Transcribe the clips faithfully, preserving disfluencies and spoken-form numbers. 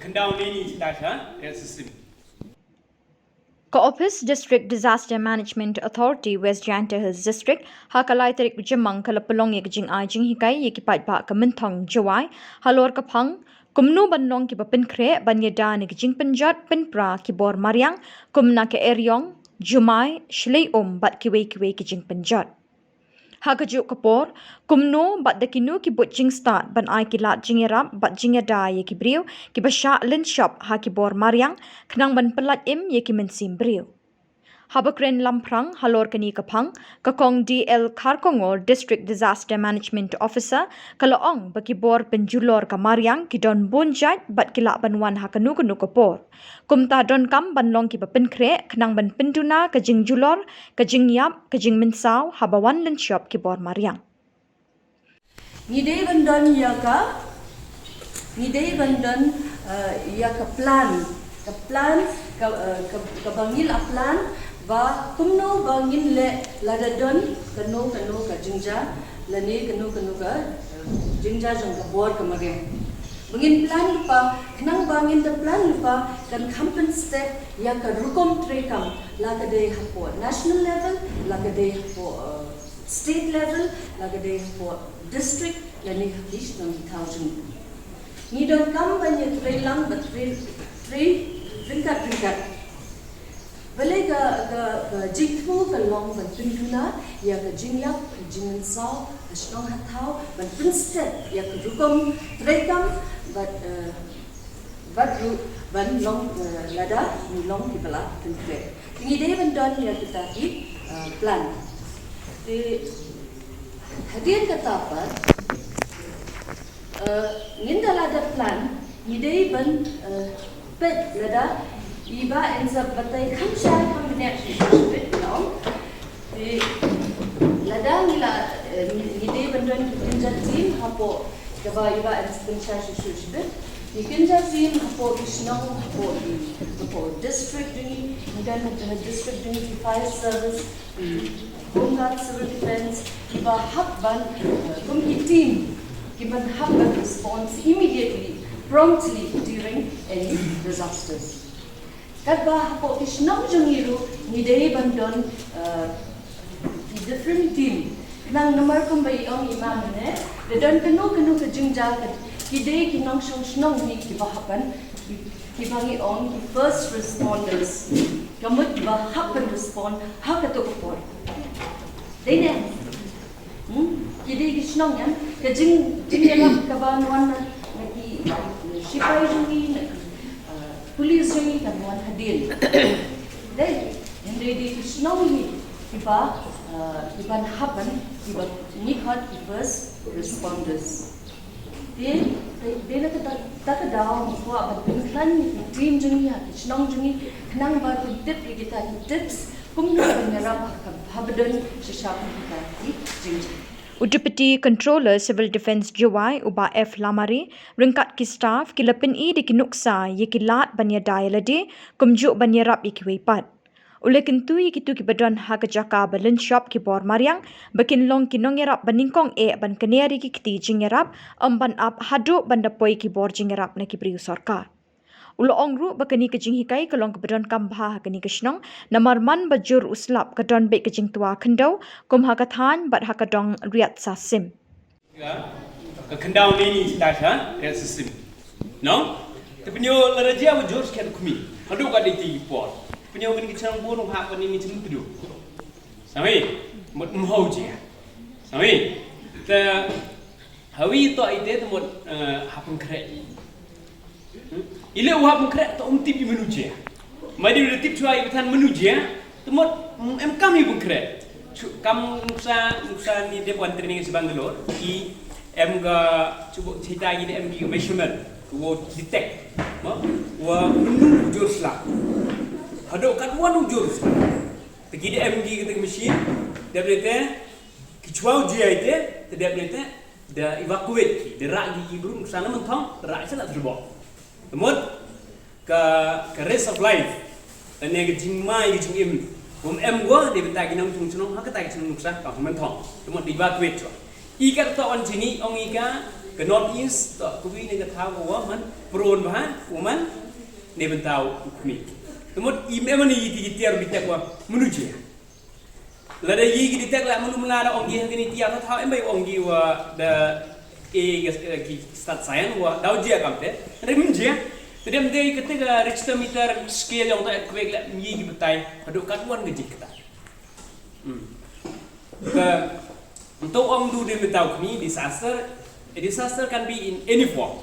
Khyndaw nini sita sha ka system. Ka Office District Disaster Management Authority West Jaintia Hills District ha ka lai tarik u Jymmang ka la pynlong ïa ka jingai jinghikai ïa ki paidbah ka Mynthong Jowai halor ka phang kumno ban long kiba pynkhreh ban ïada na ki jingpynjot pynpra ki bor mariang kum na ka eriong, jumai, shlei um bad kiwei kiwei ki jingpynjot. Ha kajuh ka por, kumno bad da kino ki buit jingstad ban ai ki lad jingïarap bad jingïada ïa ki briew kiba shah lynshop ha ki bor mariang khnang ban pyllait im ïa ki mynsiem briew. Haba kren lamphrang halor kane ka phang, ka Kong D L Kharkongor, District Disaster Management Officer, ka la ong ba ki bor pynjulor ka mariang ki don bun jait bad ki lah ban wan ha kano kano ka por. Kumta donkam ban long kiba pynkhreh khnang ban pynduna ka jingjulor, ka jingïap, ka jingmynsaw haba wan lynshop ki bor mariang. Ngi dei ban don ïa ka, ngi dei ban don, eh, ïa ka plan, ka plan, ka, eh, ka, kaba ngi la plan ba kumno ba ngin leh lada don kano kano ka jingjia, lane kano kano ka, eh, jingjia jong ka bor ka mariang. Ba ngin plan lypa, khnang ba ngin da plan lypa kan kham pynstep ïa ka rukom treikam, la ka dei hapoh national level, la ka dei hapoh, eh, state level, la ka dei hapoh district, lane ha ki shnong ki thaw jong ngi. Ngi donkam ban ïatrei lang, ban trei, trei ryngkat ryngkat. Balei ka, ka, ka jingthmu ka long ban pynduna ïa ka jingïap, ka jingmynsaw ha shnong ha thaw, ban pynstep ïa ka rukom treikam, bad, eh, bad ruh ban long, eh, lada ngi long kiba la pynkhreh. Te ngi dei ban don ïa kita ki, eh, plan. Te hadien kata pat, eh, ngin da la dep plan, ngi dei ban, eh, peit lada i Bah in sa batai kham shai kham bniat shuh shuh shuh peit ka ong. Te lada ngi la, eh, ngi, ngi dei ban don ki kynja team hapoh kaba i Bah in sa pynshai shuh shuh shuh peit. Ki kynja team hapoh ki shnong, hapoh ki, hapoh district jong ngi, ngi don ha district jong ngi ki fire service, Home Guard, Civil Defence, kiba hap ban, uh, kum ki team, kiban hap ban response immediately, promptly during any disasters. Katba hapoh ki shnong jong ngi ruh, ngi dei ban don, uh, ki different team. Khnang namar kumba i ong i Ma mynne, da don kano kano ka jingjia ka, ki dei ki nongshong shnong ngi kiba hap ban, ki, kiba ngi ong ki first responders. Ka mut kiba hap ban respond ha kato ka por. Dei ne? Hmm? Ki dei ki shnong ïa ka jing, jingïarap kaba wan na, na ki, na ki sipai jong ngi, na ki, uh, police jong ngi kan wan hadien. Dei, hynrei dei ki shnong ngi kiba, uh, kiban hap ban, kiba ngi khot ki first responders. Te, te, te na kata, kata ka daw ngi kwah ban pynkhlaiñ ïa ki team jong ngi ha ki shnong jong ngi khnang ba kin tip ïa kita ki tips kumno ban ïarap ha ka, haba don shisha kum kita ki jingjia. U Deputy Controller Civil Defence Jowai, u Bah F Lamare, ryngkat ki staff ki la pyni da ki nuksa ïa ki lad ban ïada ïa lade kumjuh ban ïarap ïa kiwei pat. U la kyntu ïa kito kiba don ha ka jaka ba lynshop ki bor mariang ba kin long ki nongïarap ba nyngkong eh ban kner ïa ki kti jingïarap, ym ban ap haduh ban da poi ki bor jingïarap na ki briew sorkar. U la ong ruh ba kane ka jinghikai ka long kaba donkam bha ha kane ka shnong, namar man ba jur u slap ka don beit ka jingtwa khyndew, kum ha ka thaiñ bad ha ka dong riat sa sim. Ka, ka khyndaw nini sita sha ka system. No? Te pynïoh lada jia ba jur skhem khmih. Haduh ka dei ti por. Pynïoh kane ka chnong bun ha kane ka chnong tdu. Sangwi, mut mhau jia. Sangwi. Te hawi to ite te mut, eh, hap pynkhreh. Hmm? Ile u hap pynkhreh to um tip i manu jia. Ma dei u tip shuwa i ba than manu jia. Te mut, mm, em kam i pynkhreh. Shu, kam nuksa, nuksa ngi dep wan training sha Bangalore. I em ka, shu bok cerita ngi dep em ki measurement. Ko detect. Mo? Wa manu u jur slap. Haduh katwan u jur slap. Te ngi dep em ki kata ka machine. Dep leh te. Ki shuwa u jia ite. Te dep leh te. Da evacuate ki, da rah ki ki briew nuksa na Mynthong, da rah sha Laitumkhrah. Te mut ka, ka risk of life, lane ka jingma ïa ka jingim, um em ko, dei bynta ki nongshong shnong ha kata ka shnong nuksa ka Mynthong. Te mut da evacuate shuwa. I katta wan jini ong i ka, Ka North East, to, ka wi ne ka thaw ka wa man, prone bha, u man, ne bynta u khmih. Te mut, im em ne iti iti ar bitek wa, manu jia. Lada yi ki detect la manu mala da ong ki ha kini tiar thaw em bai ong ki wa da e ki stat science wa daw jia kam te. Rim jia. Te dem te ka te ka Richter meter scale yong ta kwek la yi ki betai. Ka dok kat wan ka jik ta. Hmm. Ka to ong du de metau kini disaster. A disaster can be in any form.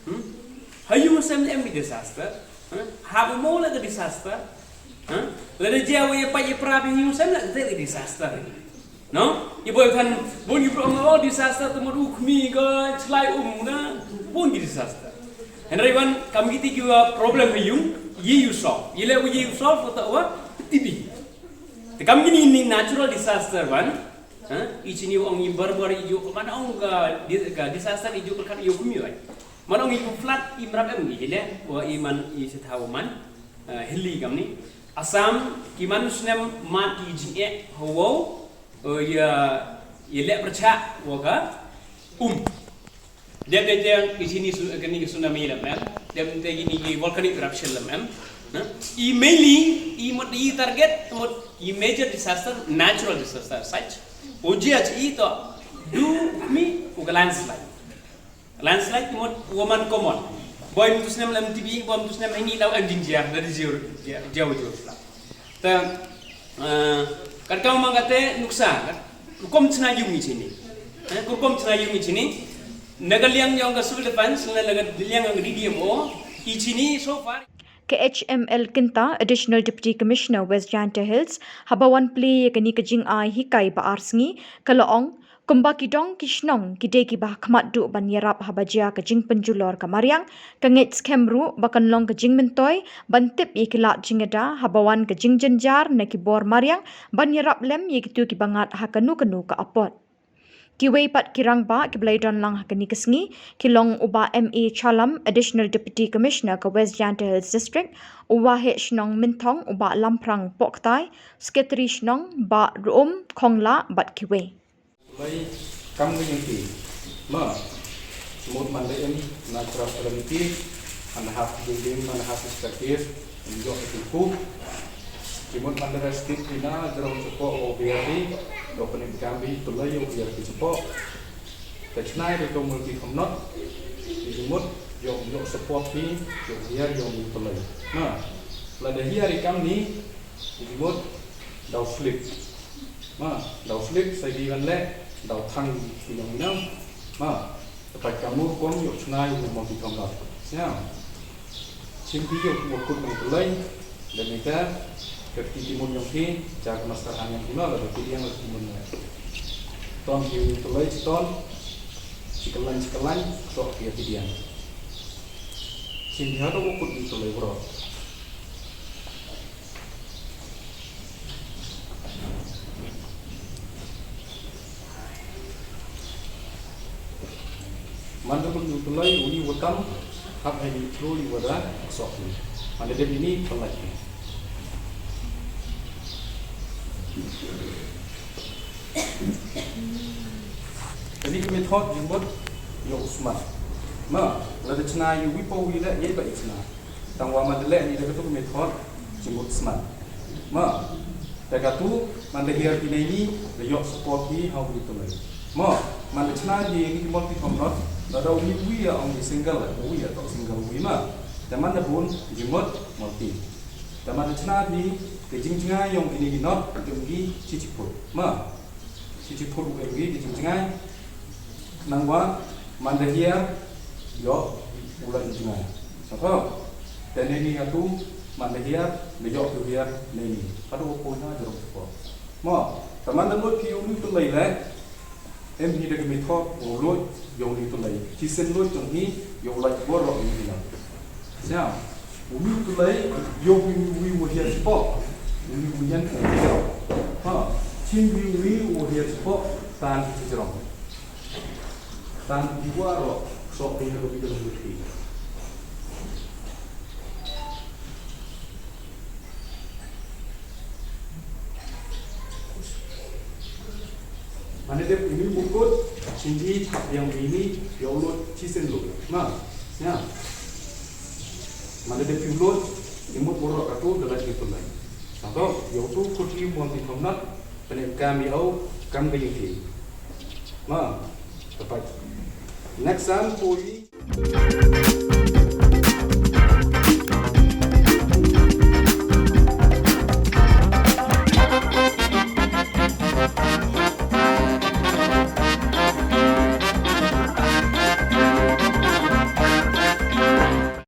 Hmm? Ha yung sem em ki disaster. Hmm? Ha bu mo la ka disaster. Hmm? La da jia wa ya pa ya pra bi yung sem la ka disaster. No? I boy kan bun ki pro mo disaster tu mo du khmi ka chlai um na bun ki disaster. Henry wan kam ki ti ki wa problem ha yung yi you solve. Yi le wa yi you solve ko ta wa ti bi. Te kam ki ni ni natural disaster wan. Ha? I chini ong i barbar i ju man ong ka di- ka disaster i ju berkat i ju khmi wa. Man ong i ju flood i mrap em i le wa i man i setha wa man. Eh, hilli kam ni. Assam ki man snem mat i jing e ho wo. Eh, ya ya le percha wa ka um. Dem de jeng i chini su- kini ki tsunami lam em. Dem de ini ki volcanic eruption lam em. Ha? I mainly i mut i target mut i major disaster, natural disaster such. Uji aji i to du mi u ka landslide. Landslide mut woman common. Boy mutus nem lam tibi, boy mutus nem ini lau em jinjia dari jauh jauh jauh. Ta, eh, kat kau ma kate nuksa, kat rukom chna yung i chini. Eh, rukom chna yung i chini. Na ka liang yong ka civil defense, na ka liang yong ka D D M O, i chini so far. Ka H M L Kinta, Additional Deputy Commissioner West Jaintia Hills, haba wan plie ïa kane ka jingai hikai ba ar sngi, ka la ong, kumba ki dong ki shnong, ki dei kiba khmat duh ban ïarap haba jia ka jingpynjulor ka mariang, ka ngeit skhem ruh ba kan long ka jingmyntoi ban tip ïa ki lad jingïada haba wan ka jingjynjar na ki bor mariang ban ïarap lem ïa kito kiba ngat ha kano kano ka apot. Kiwei pat ki rangbah kiba la ïadon lang ha kane ka sngi ki long u Bah M A Challam, Additional Deputy Commissioner ka West Jaintia Hills District, u Waheh Shnong Mynthong u Bah Lamphrang Pohktai, Secretary Shnong Bah Ruum Khongla bad kiwei. Lai kam ngi ngi ma mut man da em na kra kra ngi an hap building man hap structure ngi yok tu ku. Ki mut man da state ni na jrong support o B R P do pene kam bi tu lai o B R P support. Te chnai de to multi kham not. Ki mut yok yok support ni yok hiar yok ni tu lai. Na la da hiar i kam ni ki mut dau slip. Ma, dau slip sai di van le, dau thang ki nong nong. Ma, tepat kamu kom yok chnai u mo ki kom lat. Siam. Chim pi yok mo kut mo kelai. Dan ita, ke ki timun yong ki, ja ke master han yong ki ma, la ki yang la timun le. Ton ki yung kelai ci ton, ci kelan ci kelan, sok ki ti diang. Chim pi hado mo kut mo kelai bro. Man da kut u tulai uni watam hap hai ni troli wada sok ni. Man da dem ini pelai ni. Jadi kami thot jumut yo usman. Ma, lada chna yu wipo wila ye ba isna. Tang wa man da leh ni da katu ka method jingmut smat. Ma, da katu man da hiar ki nei ni da yok support ki ha u ni tu nei. Ma, man da chna ni ki mot ki thom not da da u ni wi ya ong ni single la wi ya tok single wi ma. Da man da bun jingmut multi. Da man da chna ni ki jingjngai yong ki ni ki not jong ki chi chi put. Ma, chi chi put u em ki jingjngai. Nang wa man da hiar yok u la jingjngai. Sa tho. Te ne ni atu man da hiar da yok u hiar ne ni. Padu ko na jero ko. Mo, ta man da lut ki u ni tu lai le. Em hi da ki mi tho u lut yo ni tu lai. Chi sen lut jong hi yo lai bor ro ni na. Siam. U ni tu lai yo wi wi wi hiar spot. U ni wi yan ko. Ha. Chin wi wi wi hiar spot tan ki jero. Tan ki wa ro sok phi ha ko phi ka long phi. Mane dep ini bukut Shin i thap ïa u mini ïa u lut chisien lut. Ma. Ïa. Ma da dep u lut i mut u rok atu da la jingtun lai. Sangto ïa utu kut i mon ti thom nat. Pynïa kam ïa u kam ka ïing ki. Ma. Tapai. Next sam poi.